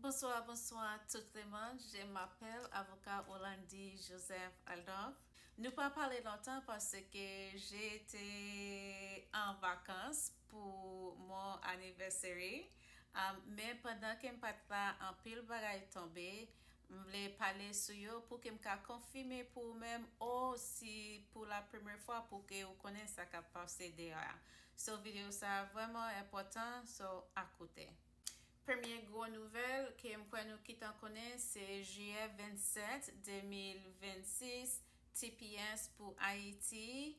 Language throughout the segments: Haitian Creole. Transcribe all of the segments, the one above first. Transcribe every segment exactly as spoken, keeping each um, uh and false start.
Bonsoir, bonsoir tout le monde. Je m'appelle avocat Orlandy Joseph Aldorf. Nou pa pale lontan paske j'étais en vacances pour mon anniversary. Um, men pandan ke m pa t la, anpil bagay tonbe. M vle pale sou yo pou ke m ka konfime pou ou menm, o si pou la premyè fwa, pou ke ou konnen sa k ap pase deyò a. So, videyo sa a vrèman enpòtan, so, akoute. Premye gwo nouvèl ke m kwè nou gentan konnen, se jiyè vennsèt, de mil vennsis, T P S pou Ayiti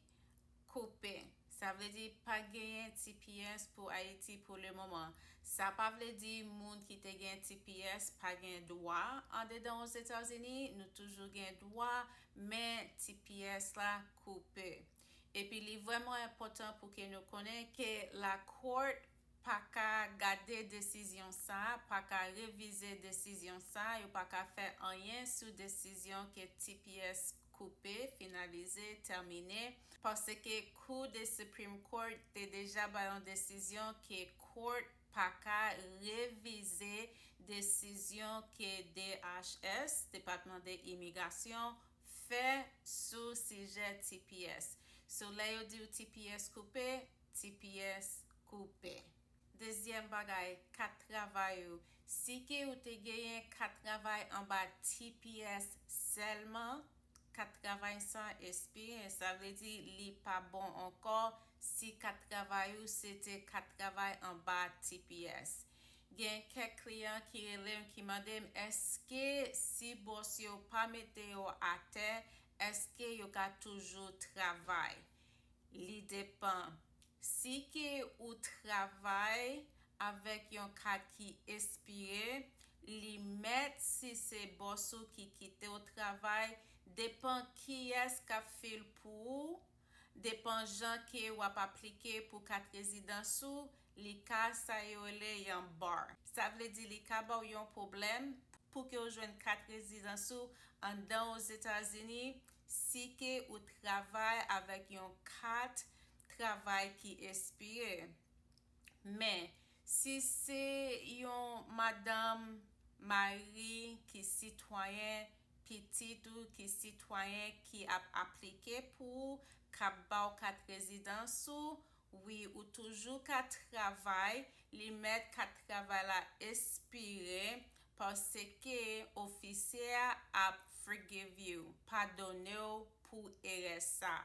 koupe. Sa vle di pa genyen T P S pou Ayiti pou le moman. Sa pa vle di moun ki te gen T P S pa gen dwa andedan Ozetazini. Nou toujou gen dwa, men T P S la koupe. Epi li vrèman enpòtan pou ke nou konnen ke la court pa ka gade desizyon sa, pa ka revize desizyon sa, yo pa ka fè anyen sou desizyon ke T P S koupe, finalize, tèmine, paske Cour de Supreme Court te deja bay yon desizyon ke court pa ka revize desizyon ke D H S, Depatman de Imigrasyon, fè sou sijè T P S. So, lè yo di w T P S koupe, T P S koupe. Dezyèm bagay, kat travay ou. Si ke ou te genyen kat travay anba T P S sèlman, kat travay sa ekspire, sa vle di li pa bon ankò si kat travay ou se te kat travay anba T P S. Gen kèk kliyan ki rele m, ki mande m, èske si bòs yo pa mete yo atè, èske yo ka toujou travay? Li depann. Si ke ou travay avèk yon kat ki ekspire, li mèt si se bòs ou ki kite w travay, depann kiyès k ap fil pou ou, depann jan ke w ap aplike pou kat rezidans ou, li ka sa yo rele yon bar. Sa vle di li ka ba w yon pwoblèm pou ke w jwenn kat rezidans ou anndan Ozetazini si ke ou travay avèk yon kat travay ki ekspire. Men, si se yon madanm, mari ki sitwayen, pitit ou ki sitwayen ki ap aplike pou ou, k ap ba w kat rezidans ou, wi, ou toujou ka travay, li mèt kat travay la ekspire, paske ofisye a ap forgive you, padone w pou erè sa.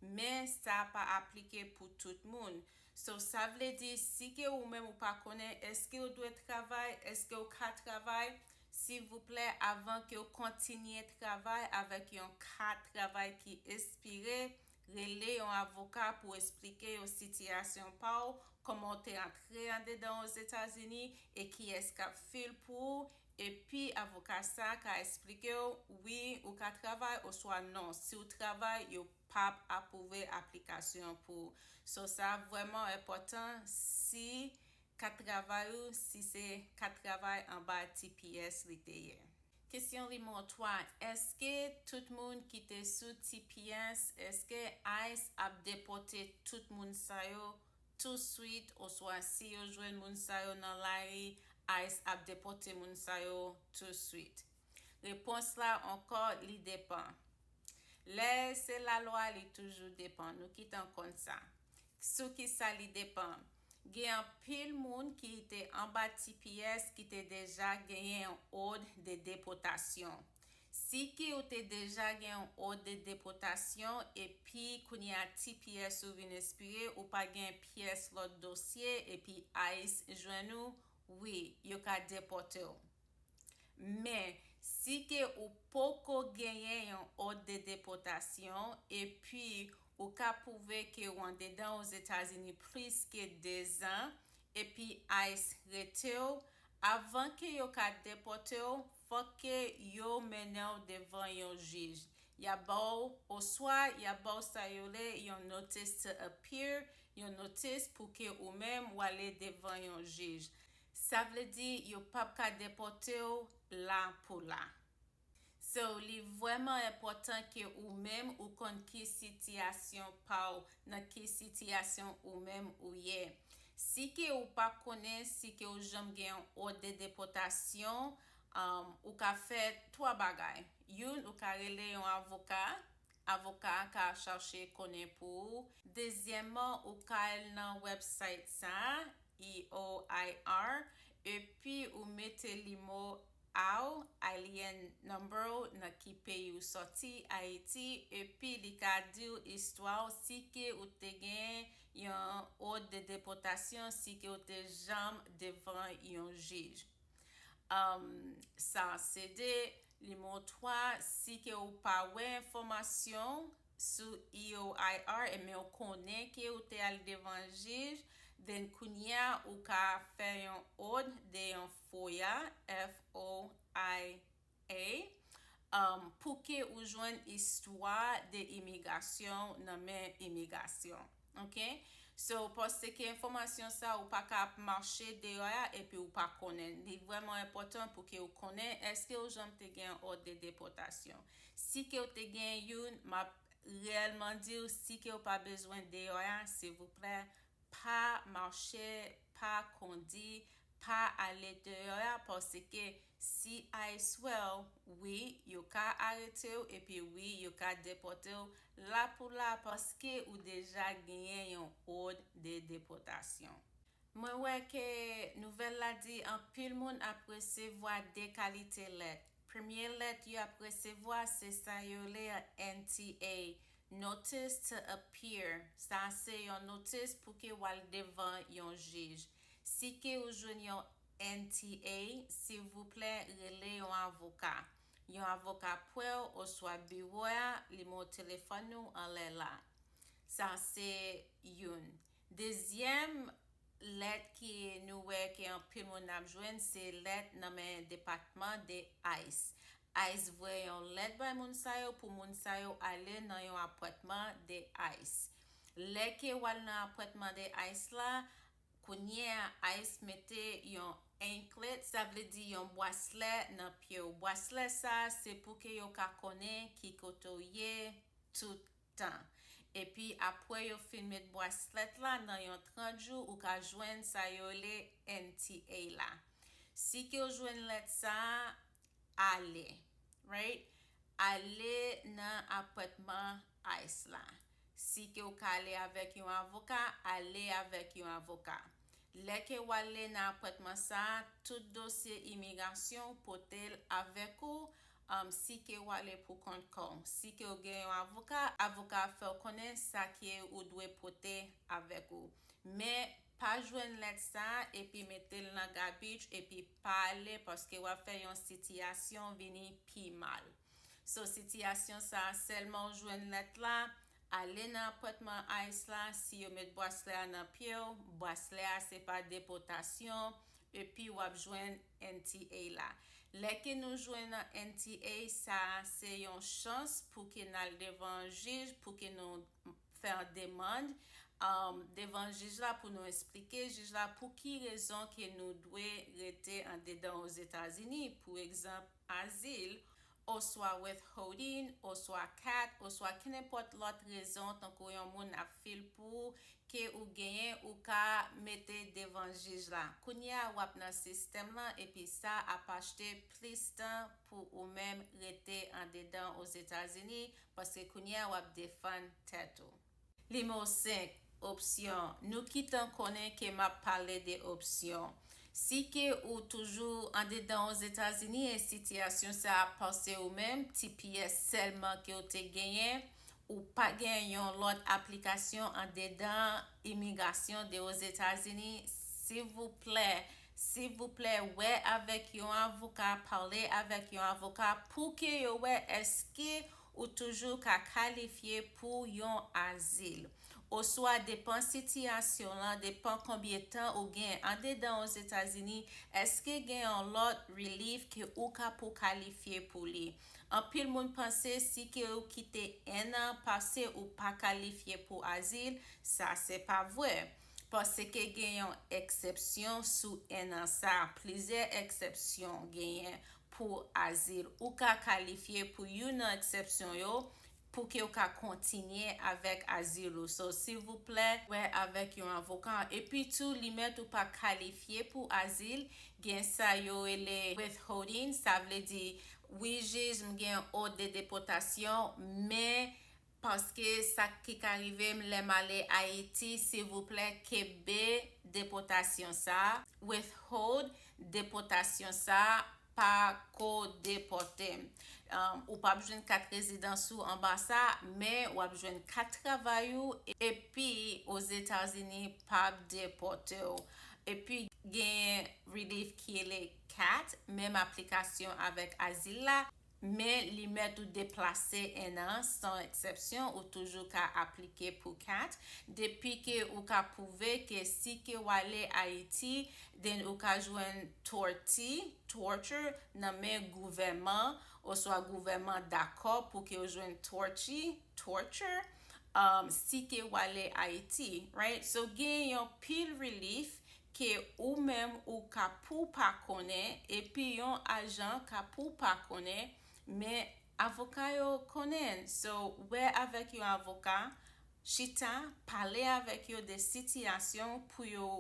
Men sa pa aplike pou tout moun. So, sa vle di, si ke ou menm ou pa konnen èske ou dwe travay, èske ou ka travay, silvouplè, avan ke ou kontinye travay avèk yon kat travay ki ekspire, rele yon avoka pou esplike yo sitiyasyon pa w, kòman w te antre andedan Ozetazini e kiyès k ap fil pou ou, epi avoka sa ka esplike w, wi, ou ka travay oswa non. Si w travay, yo p ap apwouve aplikasyon pou ou. So, sa vrèman enpòtan si kat travay ou, si se kat travay anba T P S li te ye. Kesyon nimewo twa, èske tout moun ki te sou T P S, èske ice ap depòte tout moun sa yo touswit, oswa si yo jwenn moun sa yo nan lari, ice ap depòte moun sa yo touswit? Repons la ankò, li depann. Lè se lalwa, li toujou depann. Nou gentan konn sa. Sou ki sa li depann? Gen anpil moun ki te anba T P S ki te deja genyen yon òd de depòtasyon. Si ke ou te deja gen yon òd de depòtasyon epi kounye a T P S ou vin ekspire, ou pa gen pyès lòt dosye epi ice jwenn ou, wi, yo ka depòte w. Men, si ke ou poko genyen yon òd de depòtasyon epi ou ka pwouve ke w andedan Ozetazini plis ke dezan epi ice rete w, avan ke yo ka depòte w, fòk ke yo mennen w devan yon jij. Y ap ba w, oswa y ap ba w sa yo rele yon notice to appear, yon notis pou ke ou menm w ale devan yon jij. Sa vle di yo p ap ka depòte w la pou la. So, li vrèman enpòtan ke ou menm ou konn ki sitiyasyon pa w, nan ki sitiyasyon ou menm ou ye. Si ke ou pa konnen, si ke ou janm gen yon òd de depòtasyon, um, ou ka fè twa bagay. Youn, ou ka rele yon avoka, avoka a ka chache konnen pou ou. Dezyèmman, ou ka al nan website sa, E O I R, epi ou mete limo a w, alien number w, nan ki peyi ou sòti, Ayiti, epi li ka di w istwa w, si ke ou te gen yon òd de depòtasyon, si ke ou te janm devan yon jij. Um, sa se de. Limo twa, si ke ou pa wè enfòmasyon sou E O I R, men ou konnen ke ou te al devan jij, then kounye a ou ka fè yon òd de yon foya, F O I A, um, pou ke ou jwenn istwa de imigrasyon nan men imigrasyon. Ok? So, paske enfòmasyon sa ou pa ka ap mache deyò a epi ou pa konnen. Li vrèman enpòtan pou ke ou konnen èske ou janm te gen òd de depòtasyon. Si ke ou te gen youn, m ap reyèlman di w, si ke ou pa bezwen deyò a, silvouplè, pa mache, pa kondi, pa ale deyò a, paske si ICE wè w, wi, yo ka arete w, epi wi, yo ka depòte w la pou la, paske ou deja genyen yon òd de depòtasyon. Mwen wè ke nouvèl la di anpil moun ap resevwa de kalite lèt. Premye lèt yo ap resevwa se sa yo rele N T A, Notice to Appear. Sa se yon notis pou ke w al devan yon jij. Si ke ou jwenn yon N T A, silvouplè rele yon avoka. Yon avoka prè w oswa biwo a, nimewo telefòn nou anlè la. Sa se youn. Dezyèm lèt ke nou wè ke anpil moun ap jwenn, se lèt nan men depatman de ICE. ICE voye yon lèt bay moun sa yo pou moun sa yo ale nan yon apwètman de ICE. Lè ke w al nan apwètman de ICE la, kounye a ICE mete yon anklet, sa vle di yon bwaslè nan pye w. Bwaslè sa a, se pou ke yo ka konnen ki kote w ye tout tan. Epi apre yo fin met bwaslèt la, nan yon trant jou, ou ka jwenn sa yo rele N T A la. Si ke w jwenn lèt sa a, ale, right? Ale nan apwètman ICE la. Si ke w ka ale avèk yon avoka, ale avèk yon avoka. Lè ke w ale nan apwètman sa a, tout dosye imigrasyon w pote l avèk ou, um, si ke w ale pou kont kò w. Si ke w gen yon avoka, avoka a fè w konnen sa ke ou dwe pote avèk ou. Men, pa jwenn lèt sa a epi mete l nan garbage epi pa ale, paske w ap fè yon sitiyasyon vini pi mal. So, sitiyasyon sa a, sèlman w jwenn lèt la, ale nan apwètman ICE la, si yo met bwaslè a nan pye w, bwaslè a se pa depòtasyon, epi w ap jwenn N T A la. Lè ke nou jwenn N T A, sa a se yon chans pou ke n al devan jij, pou ke nou fè yon demann, um, devan jij la pou nou eksplike jij la pou ki rezon ke nou dwe rete andedan Ozetazini, pou egzanp, azil, oswa withholding, oswa cat, oswa kenenpòt lòt rezon, tankou yon moun ap fil pou ou, ke ou genyen, ou ka mete devan jij la. Kounye a, w ap nan sistèm lan, epi sa ap achte plis tan pou ou menm rete andedan Ozetazini, paske kounye a, w ap defann tèt ou. Nimewo senk, opsyon. Nou gentan konnen ke m ap pale de opsyon. Si ke ou toujou andedan Ozetazini e sitiyasyon sa a pase ou menm, T P S sèlman ke ou te genyen, ou pa gen yon lòt aplikasyon andedan imigrasyon de Ozetazini, silvouplè, silvouplè, wè avèk yon avoka, pale avèk yon avoka pou ke yo wè èske ou toujou ka kalifye pou yon azil. Oswa depan sitiyasyon lan, depan konbyen tan ou gen andedan Ozetazini, èske gen yon lòt relief ke ou ka pou kalifye pou li? Anpil moun panse si ke ou kite en an pase ou pa kalifye pou azil, sa se pa vre. Paske gen yon eksepsyon sou en an sa, plizyè eksepsyon genyen pou azil. Ou ka kalifye pou youn nan eksepsyon yo, pou ke w ka kontinye avèk azil ou. So, silvouplè, wè avèk yon avoka. Epi tou, li mèt ou pa kalifye pou azil, gen sa yo rele withholding, sa vle di, wi, jij, m gen òd de depòtasyon, men paske sa ki ka rive m lè m ale Ayiti, silvouplè, kenbe depòtasyon sa, withhold depòtasyon sa, pa ko depòte m. Um, ou p ap jwenn kat rezidans ou anba sa, men w ap jwenn kat travay ou, epi Ozetazini p ap depòte w. Epi gen relief ki rele cat, menm aplikasyon avèk azil la, men li mèt ou deplase en an, san eksepsyon, ou toujou ka aplike pou cat, depi ke ou ka pwouve ke si ke w ale Ayiti, then ou ka jwenn tòti, torture, nan men gouvèman, oswa gouvèman dakò pou ke w jwenn tòti, torture, um, si ke w ale Ayiti, right? So, gen yon pil relief ke ou menm ou ka pou pa konnen, epi yon ajan ka pou pa konnen, men avoka yo konnen. So, wè avèk yon avoka, chita, pale avèk yo de sitiyasyon pou yo,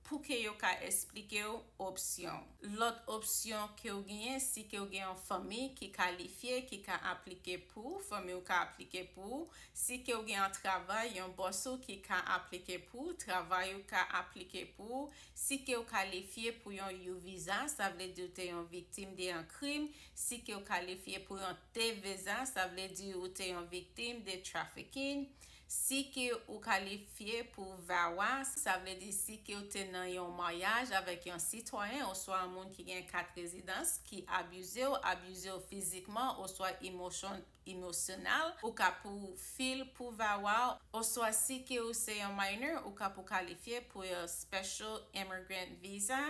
pou ke yo ka esplike w opsyon. Lòt opsyon ke w genyen, si ke w gen yon fanmi ki kalifye, ki ka aplike pou, fanmi w ka aplike pou, si ke w gen yon travay, yon bòs ou ki ka aplike pou, travay ou ka aplike pou, si ke w kalifye pou yon U visa, sa vle di w te yon viktim de yon krim, si ke w kalifye pou yon T visa, sa vle di ou te yon viktim de trafficking, si ke ou kalifye pou VAWA, sa vle di si ke ou te nan yon maryaj avèk yon sitwayen oswa yon moun ki gen kat rezidans ki abize w, abize w fizikman oswa emotion-, emosyonèl, ou ka pou fil pou VAWA, oswa si ke ou se yon minor, ou ka pou kalifye pou yon special immigrant visa.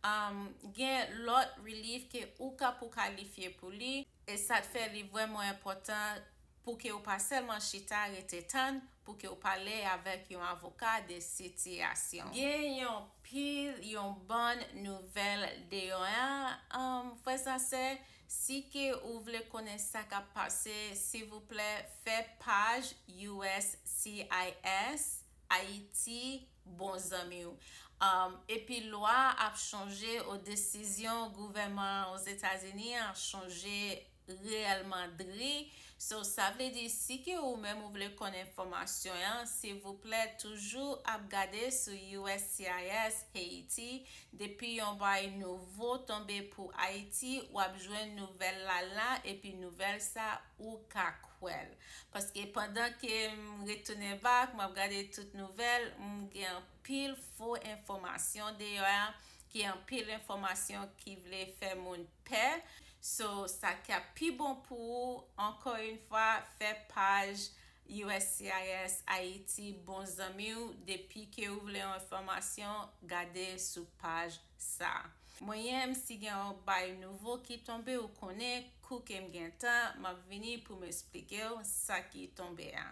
Um, gen lòt relief ke ou ka pou kalifye pou li, e sa t fè li vrèman enpòtan pou ke ou pa sèlman chita rete tann, pou ke ou pale avèk yon avoka de sitiyasyon. Gen yon pil, yon bann nouvèl deyò a, um, frè sa sè, si ke ou vle konnen sa k ap pase, silvouplè, fè paj U S C I S Ayiti, bon zanmi w. Um, epi lwa ap chanje o desizyon gouvèman Ozetazini an chanje reyèlman dri. So, sa vle di, si ke ou menm ou vle konn enfòmasyon an, silvouplè, toujou ap gade sou U S C I S Haiti. Depi yon bay nouvo tonbe pou Ayiti, w ap jwenn nouvèl la la, epi nouvèl sa, ou ka kwè l. Paske pandan ke m retounen back, m ap gade tout nouvèl, m gen anpil fo enfòmasyon deyò a, ki anpil enfòmasyon ki vle fè moun pè. So, sa k ap pi bon pou ou, ankò yon fwa, fè paj U S C I S Ayiti, bon zanmi w, depi ke ou vle yon enfòmasyon, gade sou paj sa. Mwen menm, si gen yon bay nouvo ki tonbe, ou konnen, kou ke m gen tan, m ap vini pou m esplike w sa ki tonbe a.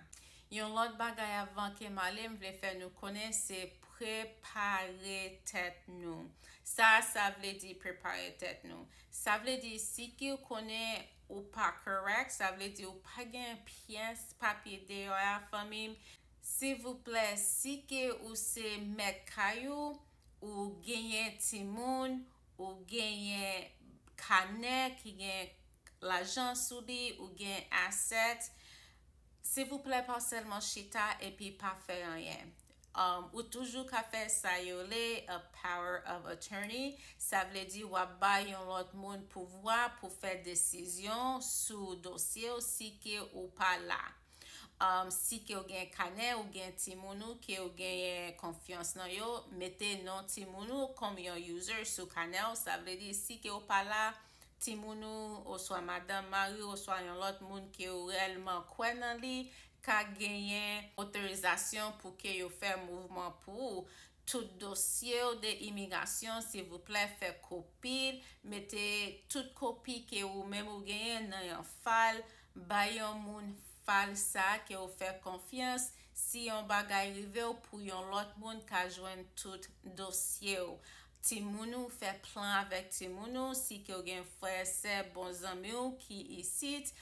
Yon lòt bagay avan ke m ale, m vle fè nou konnen, se prepare tèt nou. Sa, sa vle di prepare tèt nou. Sa vle di, si ke w konnen ou pa kòrèk, sa vle di ou pa gen pyès papye deyò a, fanmi m, silvouplè, si ke ou se mèt kay ou, ou genyen timoun, ou genyen kanè ki gen lajan sou li, ou gen asset, silvouplè, pa sèlman chita epi pa fè anyen. Um, ou toujou ka fè sa yo rele a power of attorney. Sa vle di w ap bay yon lòt moun pouvwa pou fè desizyon sou dosye w si ke ou pa la. Um, si ke w gen kanè, ou gen timoun ou, ke w genyen konfyans nan yo, mete non timoun ou kòm yon user sou kanè w. Sa vle di, si ke w pa la, timoun ou, oswa madanm, mari w, oswa yon lòt moun ke w reyèlman kwè nan li, ka genyen otorizasyon pou ke yo fè mouvman pou ou. Tout dosye w de imigrasyon, silvouplè, fè kopi l, mete tout kopi ke ou menm ou genyen nan yon fayl, bay yon moun fayl sa ke ou fè konfyans, si yon bagay rive w, pou yon lòt moun ka jwenn tout dosye w. Timoun ou, fè plan avèk timoun ou, si ke w gen frè, sè, bon zanmi w ki isit,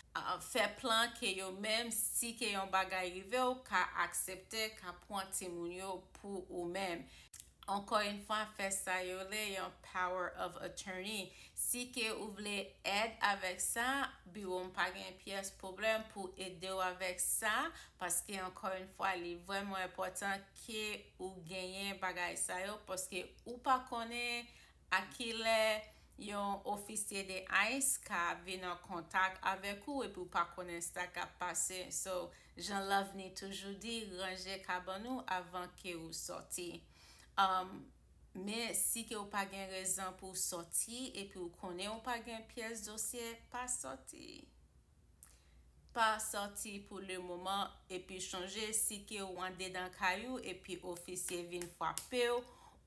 fè plan ke yo menm, si ke yon bagay rive w, ka aksepte, ka pran timoun yo pou ou menm. Ankò yon fwa, fè sa yo rele yon power of attorney. Si ke ou vle èd avèk sa, biwo m pa gen pyès pwoblèm pou ede w avèk sa, paske ankò yon fwa, li vrèman enpòtan ke ou genyen bagay sa yo, paske ou pa konnen a kilè yon ofisye de ice ka vin an kontak avèk ou epi ou pa konnen sa k ap pase. So, jan Lovni toujou di, ranje kabann ou avan ke ou sòti. Um, men si ke ou pa gen rezon pou w sòti epi ou konnen ou pa gen pyès dosye, pa sòti. Pa sòti pou le moman, epi chonje, si ke ou andedan kay ou epi ofisye vin frape w,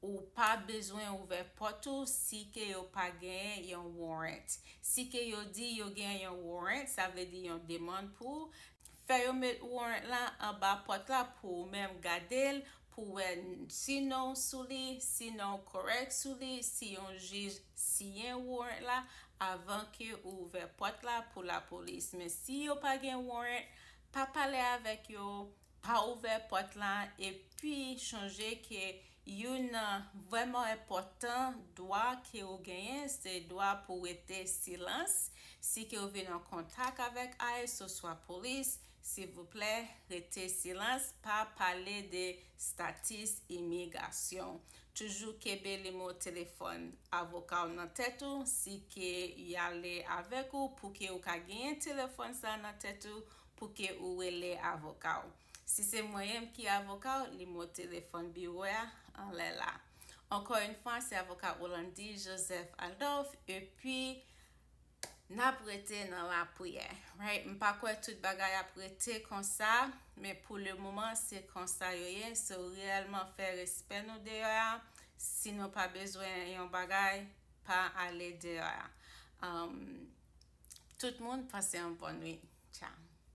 ou pa bezwen ouvè pòt ou si ke yo pa genyen yon warrant. Si ke yo di yo gen yon warrant, sa vle di yon demann pou ou, fè yo met warrant la anba pòt la pou ou menm gade l, pou wè si non w sou li, si non w korèk sou li, si yon jij siyen warrant la avan ke ou ouvè pòt la pou lapolis. Men si yo pa gen warrant, pa pale avèk yo, pa ouvè pòt la, epi chonje ke youn nan vrèman enpòtan dwa ke ou genyen, se dwa pou rete silans. Si ke ou vin an kontak avèk ice oswa polis, silvouplè, rete silans, pa pale de statis imigrasyon. Toujou kenbe nimewo telefòn avoka w nan tèt ou, si ke y ale avèk ou, pou ke ou ka genyen telefòn sa nan tèt ou, pou ke ou rele avoka w. Si se mwen menm ki avoka w, nimewo telefòn biwo a anlè la. Ankò yon fwa, se avoka Rolandi Joseph Adolphe, epi n ap rete nan lapriyè, right? M pa kwè tout bagay ap rete konsa, men pou le moman, se konsa yo ye. So, reyèlman fè respè nou deyò a. Si nou pa bezwen yon bagay, pa ale deyò a. Um, tout moun, pase yon bòn nwit. Tchao.